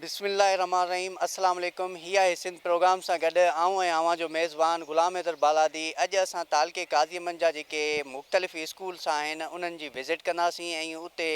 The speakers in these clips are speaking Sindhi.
بسم الله الرحمٰن الرحيم السلام عليڪم هي آهي سنڌ پروگرام سان گڏ آئون ۽ اوهان جو ميزبان غلام حيدر بالادي اڄ اسان تعلقي قاضي احمد جا جيڪي مختلف اسڪولس آهن انهن جي وزٽ ڪنداسين ۽ اتي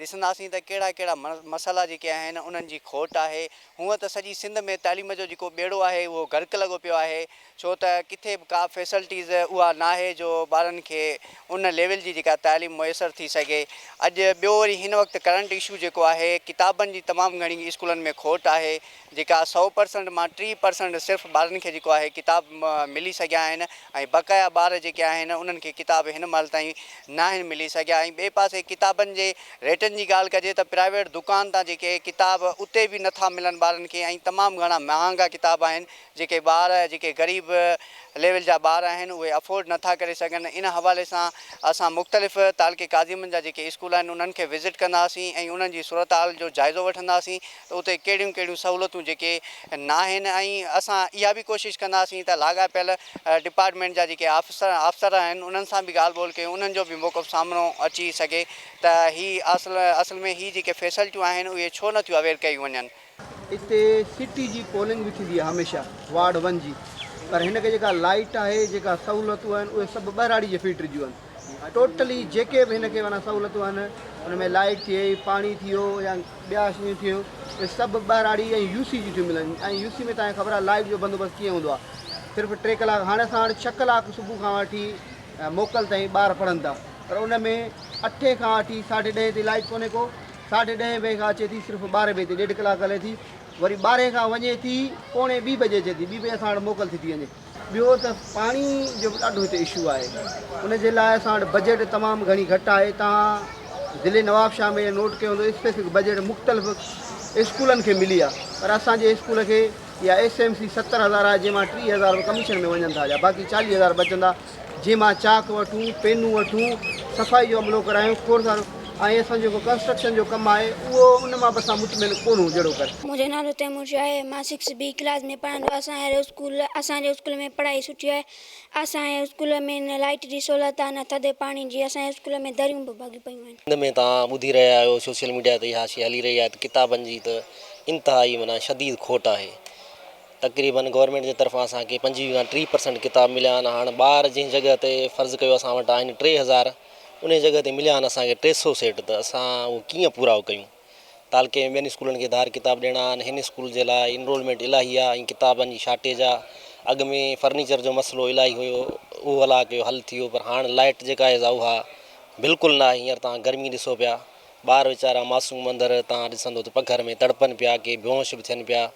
ڏسنداسين ته ڪهڙا ڪهڙا مسئلا جيڪي آهن انهن جي کوٽ آهي هونء ته سڄي سنڌ ۾ تعليم جو جيڪو ٻيڙو آهي اهو غرق لڳو پيو آهي ڇو ته ڪٿي به ڪا فيسلٽيز اها ناهي جو ٻارن کي ان ليول جي جيڪا تعليم ميسر ٿي سگهي. اڄ ٻيو وري هن وقت ڪرنٽ اشو جيڪو آهي ڪتابن جي تمام گهڻي اسڪولن ۾ کوٽ آهي جيڪا سئو پرسنٽ مان 30 پرسنٽ صرف ٻارن کي جيڪو آهي ڪتاب ملي سگهيا آهن ۽ بقايا ٻار جيڪي آهن انهن کي ڪتاب هن مهل تائين ناهن ملي سگهيا ۽ ٻئي پاسي ڪتابن جي ريٽن جي ڳالهه ڪجي ته پرائيويٽ دڪان تان جيڪي ڪتاب اتي به نٿا ملن ٻارن کي ۽ تمام گهڻا مهانگا ڪتاب آهن جيڪي ٻار جيڪي غريب ليول جا ٻار آهن اهي افورڊ نٿا ڪري سگهن ان حوالي سان اسان مختلف تعلقي قاضيمن جا جيڪي اسڪول آهن انهن کي وزٽ ڪنداسين ۽ انهن جي صورتحال جو جائزو وٺنداسين ته اتي ڪهڙيون ڪهڙيون سهولتون جيڪي ناهن ۽ اسان اها به ڪوشش ڪنداسين ته لاڳاپيل ڊپارٽمينٽ جا جيڪي آفيسر آفسر آهن انهن سان به ڳالهه ٻولهه ڪيون انهن جو به موقف سامهون اچي سگهي ته هي اصل اصل ۾ هي جيڪي فيسلٽيون آهن اهي ڇو نٿيون اويل ڪيون وڃن. اتي سٽي جي پولنگ به ٿيندي آهي هميشه وارڊ ون جي پر هن کي جيڪا لائيٽ آهي جيڪا سهولتون آهن اهي سڀ ٻهراڙي جي فيڊر جون آهن ٽوٽلي جيڪي به هن کي معنيٰ سهولتون آهن ان ۾ لائيٽ ٿي وئي پاڻي ٿي ويو يا ٻيا شيون ٿي ويون اهي سڀ ٻهراڙي ۽ يو سي جون ٿيون ملن ۽ يو سي ۾ توهان کي خبر آهي لائيٽ جو بندوبست ڪيئن هوندو آهي صرف ٽي ڪلاڪ هاڻي اسان وٽ ڇهه ڪلاڪ صبح کان وٺي موڪل تائين ٻار پڙهن ٿا پر ان ۾ اٺين کان وٺي ساڍي ڏهين تائين لائيٽ ڪونهي ڪو ساڍي ڏهين بجي کان اچي ٿي صرف ٻارهين بجي تائين ڏيڍ ڪلاڪ هلي ٿي وري ٻارهين کان وڃي ٿي پوڻي ٻي بجي اچي ٿي ٻي بجي اسان وٽ موڪل ٿي ٿي وڃي. ٻيو ته پاڻي جو به ڏاڍو هتي اشو آهي ان جي لاء اسان وٽ بجيٽ تمام گهڻي گهٽ آهي توهان ضلعي نوابشاهه ۾ نوٽ ڪيو هوندو اسپيسفڪ بجيٽ مختلف اسڪولن کي ملي آهي پر اسان جي اسڪول کي اها ايس ايم سي 70,000 آهي جنهن مان 30,000 به ڪميشن ۾ وڃن ٿا جا باقي 40,000 بچندا جنهن مان چاڪ وٺون، پينون وٺون، صفائي جو عملو ڪرايون، کوڙ سارو ۽ اسان جو جيڪو ڪنسٽرڪشن جو ڪم آهي اهو ان مان به اسان مطمئن ڪونه هون جهڙو ڪر. منهنجو نالو تيمور شاهه آهي مان سڪس بي ڪلاس ۾ پڙهان ٿو اسان جي اسڪول اسان جي اسڪول ۾ پڙهائي سٺي آهي اسان جي اسڪول ۾ نه لائيٽ جي سهولت آهي نه ٿڌي پاڻي جي اسان جي اسڪول ۾ دريون به ڀڳيون پيون آهن. سنڌ ۾ توهان ٻڌي رهيا آهيو سوشل ميڊيا تي اها شي هلي رهي آهي ته ڪتابن جي ته انتهائي معنيٰ شديد کوٽ آهي تقريبن گورنمينٽ جي طرفان اسان کي 25 کان 30 پرسنٽ ڪتاب مليا آهن هاڻ ٻار جنهن جڳهه تي فرض ڪيو اسان وٽ آهن 3000 انهي جڳهه تي مليا آهن اسان کي 300 سيٽ ته اسان اهو ڪيئن پورائو ڪيون تعلقي ۾ ٻين اسڪولن کي ڌار ڪتاب ڏيڻا آهن هن اسڪول جي لاء انرولمينٽ الاهي آهي ۽ ڪتابن جي شارٽيج آهي اڳ ۾ فرنيچر جو مسئلو الاهي هيو اهو الله ڪيو حل ٿي ويو پر هاڻ لائٽ جيڪا آهي سا اها بلڪل نه آهي هينئر توهان گرمي ڏسو پيا ٻار ويچارا معصوم اندر توهان ڏسندو ته پگهر ۾ تڙپن پيا ڪي بيهوش به ٿين پيا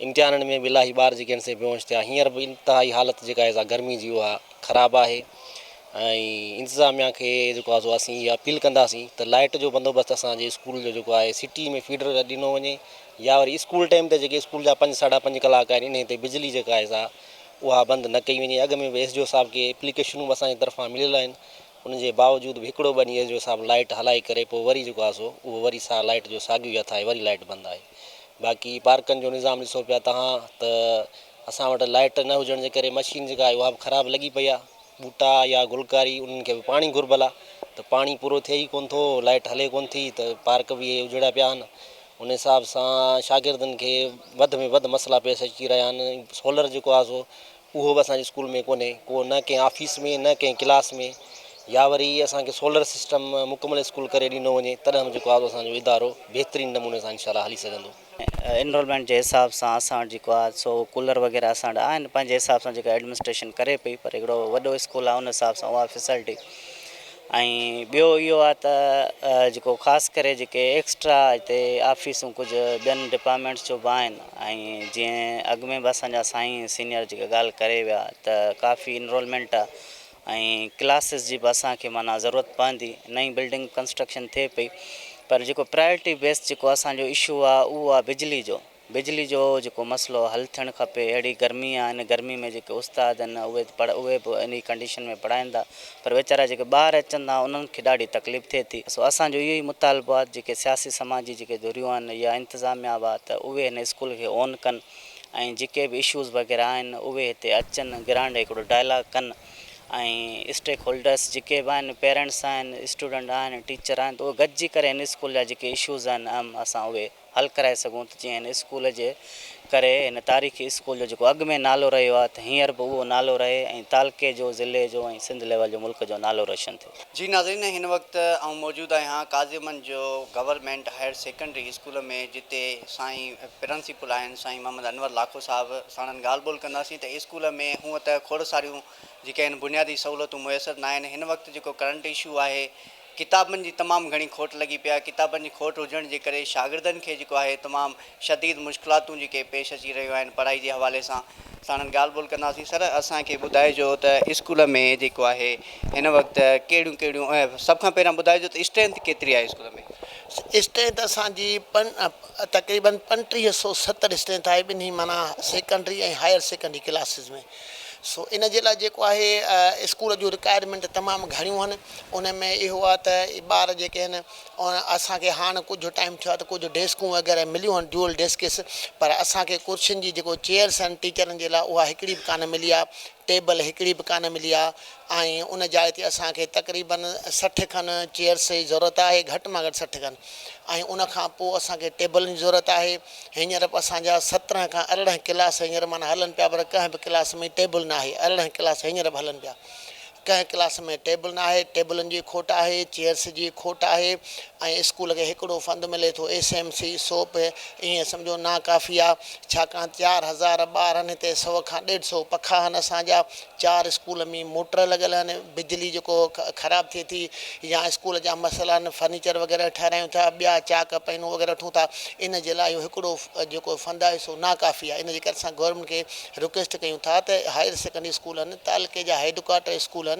امتحانن ۾ به الاهي ٻار جيڪي آهن سي بيهوش ٿيا هينئر به انتهائي حالت جيڪا آهي سا گرمي جي اها خراب آهي ۽ انتظاميا کي جيڪو آهي سو اسين اها اپيل ڪنداسين ته لائٽ جو بندوبست اسان جي اسڪول جو جيڪو آهي سٽي ۾ فيڊر ڏنو وڃي يا وري اسڪول ٽائيم تي جيڪي اسڪول جا پنج ساڍا پنج ڪلاڪ آهن انهي تي بجلي جيڪا آهي سا اها بند نه ڪئي وڃي اڳ ۾ به ايس ڊي او صاحب کي اپليڪيشنون به اسان جي طرفان مليل آهن ان جي باوجود به هڪڙو ٻه ڏينهن ايس ڊي او صاحب لائٽ هلائي ڪري پوء وري جيڪو آهي سو اهو وري سا لائٽ جو ساڳيو ئي هٿ آهي وري لائٽ بند آهي باقي پارڪن جو نظام ڏسو پيا توهان ته اسان وٽ لائٽ نه هجڻ جي ڪري مشين جيڪا آهي اها به خراب لڳي پئي آهي ٻوٽا يا گلڪاري انهن کي به پاڻي گهربل آهي ته پاڻي پورو ٿئي ئي ڪونه ٿو لائٽ هلي ڪونه ٿي ته پارڪ به اهي اجڙيا پيا آهن ان حساب سان شاگردن کي وڌ ۾ وڌ مسئلا پيش اچي رهيا آهن سولر جيڪو آهي سو اهو به اسان جي اسڪول ۾ ڪونهي ڪو نه ڪنهن آفيس ۾ نه ڪنهن ڪلاس ۾ يا وري اسان کي سولر سسٽم مڪمل اسڪول ڪري ڏنو وڃي تڏهن به جيڪو آهي اسان جو ادارو بهترين نموني سان انشاء الله هلي سگهندو. انرولمينٽ جي حساب سان اسان وٽ جيڪو آهي سو ڪولر وغيره اسان وٽ آهن پنهنجي حساب سان جيڪا ايڊمنسٽريشن ڪري پئي پر هڪڙو وڏو اسڪول آهي ان حساب سان اها فيسلٽي ۽ ٻيو اهو آهي ته جيڪو خاص ڪري جيڪي ايڪسٽرا هتي آفيسون ڪجهه ٻين ڊپارٽمينٽس جو به آهن ۽ جيئن اڳ ۾ به اسان جا سائين سينئر جيڪا ڳالهه ڪري ويا ته ڪافي انرولمينٽ آهي ۽ ڪلاسز جي به اسان کي معنيٰ ضرورت پوندي نئين بلڊنگ ڪنسٽرڪشن ٿئي پئي پر جيڪو پرائرٽي بيس جيڪو اسان جو اشو آهي اهو آهي بجلي جو بجلي جو جيڪو مسئلو حل ٿيڻ کپي اهڙي گرمي آهي ان گرمي ۾ جيڪي استاد آهن اهي پڙ اهي به انهي ڪنڊيشن ۾ پڙهائين ٿا پر ويچارا جيڪي ٻار اچن ٿا انهن کي ڏاڍي تڪليف ٿئي ٿي سو اسان جو اهو ئي مطالبو آهي جيڪي سياسي سماجي جيڪي ڌريون آهن يا انتظاميا به آهي ته اهي هن اسڪول کي اون ڪن ۽ جيڪي به اشوز وغيره آهن اهي هتي اچن گرانڊ هڪڙو ڊائلاگ ڪن ۽ اسٽيڪ هولڊرس جيڪي به آهن پيرنٽس آهن اسٽوڊنٽ آهن ٽيچر آهن ته اهي گڏجي ڪري هن اسڪول جا جيڪي اشوز آهن اهم اسان اهي. حل ڪرائي سگهون ته جيئن هن اسڪول جي ڪري هن تاريخي اسڪول جو جيڪو اڳ ۾ نالو رهيو آهي ته هينئر به اهو نالو رهي ۽ تعلقي جو، ضلعي جو ۽ سنڌ ليول جو ملڪ جو نالو روشن ٿئي. جي ناظرين هن وقت آئون موجود آهيان قاضي جو گورنمينٽ هائير سيڪنڊري اسڪول ۾ جتي سائين پرنسپل آهن سائين محمد انور لاکو صاحب ساڻن ڳالهه ٻولهه ڪنداسين ته اسڪول ۾ هونء ته کوڙ ساريون جيڪي آهن بنيادي سهولتون ميسر ناهن هن وقت جيڪو ڪرنٽ اشو آهي ڪتابن جي تمام گهڻي کوٽ لڳي پئي آهي ڪتابن جي کوٽ هجڻ جي ڪري شاگردن کي جيڪو آهي تمام شديد مشڪلاتون جيڪي پيش اچي رهيون آهن پڙهائي جي حوالي سان ساڻن ڳالهه ٻولهه ڪنداسين سر اسان کي ٻڌائجو ته اسڪول ۾ جيڪو آهي هن وقت ڪهڙيون ڪهڙيون سڀ کان پهريان ٻڌائجو ته اسٽرينٿ ڪيتري آهي اسڪول ۾. اسٽرينٿ اسان جي تقريبن 3570 اسٽرينٿ آهي ٻنهي معنيٰ سيڪنڊري ۽ هائر سيڪنڊري ڪلاسز ۾ سو ان جي لاء جيڪو آهي اسڪول جون رڪوائرمينٽ تمام گهڻيون آهن ان ۾ اهو آهي ته ٻار جيڪي آهن اسان کي هاڻ ڪجهه ٽائيم ٿيو آهي ته ڪجهه ڊيسڪون وغيره مليون آهن ڊيول ڊيسڪس پر اسان کي ڪرسين جي جيڪو چيئرس آهن ٽيچرن جي لاء اها هڪڙي به ڪانه ملي آهي ٽيبل هڪڙي به ڪانه ملي آهي ۽ ان جاء تي اسان کي تقريبن 60 کن چيئرس جي ضرورت آهي گهٽ مان گهٽ 60 کن ۽ ان کان پوء اسان کي ٽيبلن جي ضرورت آهي هينئر به اسان جا 17 کان 18 ڪلاس هينئر معنيٰ هلن پيا پر ڪنهن به ڪلاس ۾ ٽيبل ناهي 18 ڪلاس هينئر به هلن پيا ڪنهن ڪلاس ۾ ٽيبل ناهي، ٽيبلن جي کوٽ آهي، چيئرس جي کوٽ آهي ۽ اسڪول کي هڪڙو فند ملي ٿو ايس ايم سي سو به ائين سمجهو ناڪافي آ ڇاڪاڻ 4000 ٻار آهن هتي سو کان ڏيڍ سو پکا آهن اسان جا چار اسڪول ۾ موٽر لڳل آهن بجلي جيڪو خراب ٿئي ٿي يا اسڪول جا مسئلا آهن فرنيچر وغيره ٺهرايون ٿا ٻيا چاڪ پينون وغيره وٺون ٿا ان جي لاء اهو هڪڙو جيڪو فند آهي سو ناڪافي آهي ان جي ڪري اسان گورنمينٽ کي رڪويسٽ ڪيون ٿا ته هائير سيڪنڊري اسڪول آهن تعلقي جا هيڊ ڪوارٽر اسڪول آهن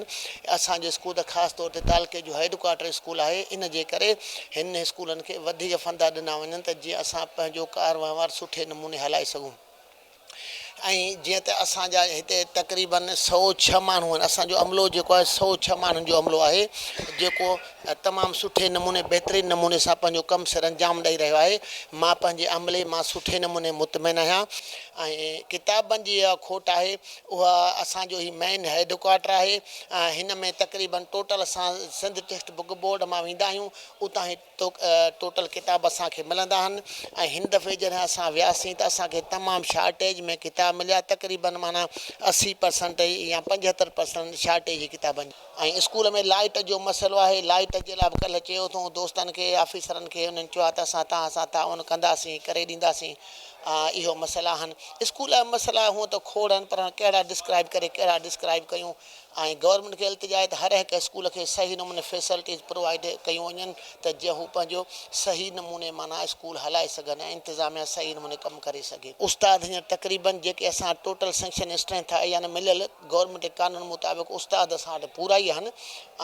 اسان جو اسڪول ته خاص طور تي تعلقي جو هيڊ ڪوارٽر اسڪول آهي ان جي ڪري هن اسڪولن کي وڌيڪ فندا ڏنا وڃن ته جيئن اسان پنهنجو ڪار وهنوار سٺي نموني هلائي سگهون ۽ جيئن ته اسان جا هتي تقريبن 106 ماڻهو آهن اسان جو عملو جيڪو آهي 106 ماڻهن جو عملو آهي جيڪو تمام سٺي نموني بهترين نموني سان پنهنجو ڪم سرانجام ڏئي رهيو آهي مان پنهنجي عملي مان سٺي نموني مطمئن آهيان ۽ ڪتابن جي اها کوٽ آهي اها اسان جو هي مين هيڊ ڪوارٽر آهي ۽ هن ۾ تقريبن ٽوٽل اسان سنڌ ٽيڪسٽ بڪ بورڊ مان ويندا آهيون اتان هي ٽوٽل ڪتاب اسان کي ملندا آهن ۽ هن دفعي جڏهن اسان وياسين ته اسان کي تمام شارٽيج ۾ ڪتاب مليا تقريبن معنيٰ 80 پرسنٽ يا 75 پرسنٽ شارٽيج هئي ڪتابن جي. ۽ اسڪول ۾ لائيٽ جو مسئلو آهي لائيٽ جي لاء به ڪلهه چيو اٿئون دوستن کي آفيسرن کي انهن چيو آهي ته اسان توهان سان تعاون ڪنداسين ڪري ڏينداسين اهو مسئلا آهن اسڪول جا مسئلا هونء ته کوڙ آهن پر هاڻ ڪهڙا ڊسڪرائب ڪري ڪهڙا ڊسڪرائب ڪيون ۽ گورنمينٽ کي التجا آهي ته هر هڪ اسڪول کي صحيح نموني فيسلٽيز پرووائيڊ ڪيون وڃن ته جيئن هو پنهنجو صحيح نموني معنيٰ اسڪول هلائي سگهن ۽ انتظاميا صحيح نموني ڪم ڪري سگهي. استاد هينئر تقريبن جيڪي اسان ٽوٽل سينڪشن اسٽرينٿ آهي يعني مليل گورنمينٽ جي قانون مطابق استاد اسان وٽ پورا ئي آهن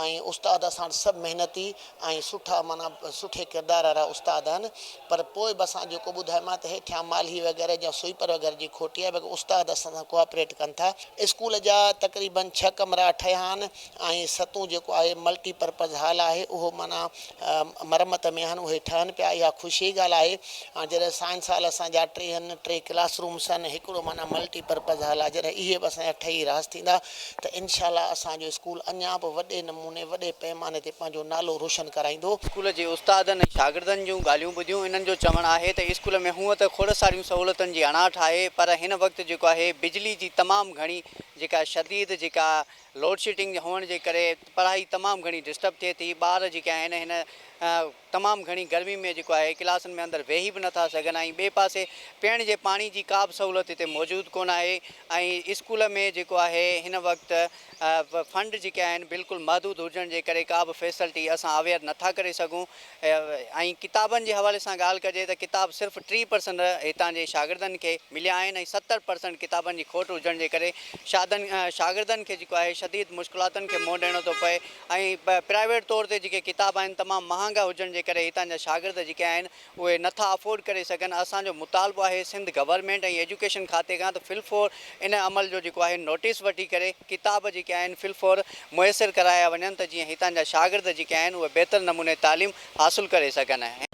۽ استاد اسان وٽ سڀ محنتي ۽ سٺا معنيٰ سٺي ڪردار وارا استاد آهن پر پوء به اسان جيڪو ٻڌايومانء ته هيٺيان مالهي وغيره يا سوئيپر وغيره جي کوٽي آهي باقي استاد اسان سان ڪوآپريٽ ڪن ٿا. اسڪول جا تقريبن ڇهه ڪمرا ٺهيا آهن ۽ ستون جيڪو آهي ملٽي پرپز هال آهي اهو معنيٰ مرمت ۾ آهن اهي ٺهن پيا اها خوشي جي ڳالهه آهي هاڻ جڏهن سائنس هال اسان جا ٽي آهن، ٽي ڪلاس رومس آهن، هڪڙو معنيٰ ملٽي پرپز هال آهي، جڏهن اهي به اسان جا ٺهي راس ٿيندا ته انشاء الله اسان جو اسڪول اڃا به وڏي نموني وڏي پئماني تي پنهنجو نالو روشن ڪرائيندو. اسڪول جي استادن ۽ شاگردن جون ڳالهيون ٻڌيون، انهن جو چوڻ آهي ته اسڪول ۾ هونء ته کوڙ ساريون سهولتن جي اڻاٺ آهي پر هن وقت جيڪو آهي بجلي جي تمام گهڻي جيڪا شديد جيڪا لوڊشيڊنگ هئڻ جي ڪري پڙهائي تمام گهڻي ڊسٽرب ٿئي ٿي، ٻار جيڪي آهن هن تمام گهڻي گرمي ۾ جيڪو آهي ڪلاسن ۾ اندر ويهي به نٿا سگهن ۽ ٻئي پاسي پيئڻ جي پاڻي جي ڪا به سهولت هتي موجود ڪونه آهي ۽ اسڪول ۾ جيڪو آهي هن وقت فنڊ جيڪي آهن بلڪل محدود هجڻ جي ڪري ڪا به فيسلٽي اسان اويئر نٿا ڪري سگهون ۽ ڪتابن جي حوالي سان ڳالهه ڪجي ته ڪتاب صرف 30 پرسنٽ هتان جي شاگردن کي مليا آهن ۽ 70 پرسنٽ ڪتابن جي کوٽ هجڻ جي ڪري شادن شاگردن کي جيڪو آهي شديد مشڪلاتن کي منهن ڏيڻو ٿو پئي ۽ پرائيويٽ طور تي جيڪي ڪتاب آهن تمام مهانگا هجڻ جي ڪري هتان جا شاگرد جيڪي آهن اهي نٿا افورڊ ڪري سگهن اسان جو مطالبو آهي سنڌ گورنمينٽ ۽ ايجوڪيشن کاتي کان ته في الفور ان عمل جو جيڪو آهي نوٽيس وٺي ڪري ڪتاب جيڪي آهن في الفور ميسر ڪرايا وڃن ته جيئن هتان جا شاگرد جيڪي آهن اهي بهتر نموني تعليم حاصل ڪري سگهن.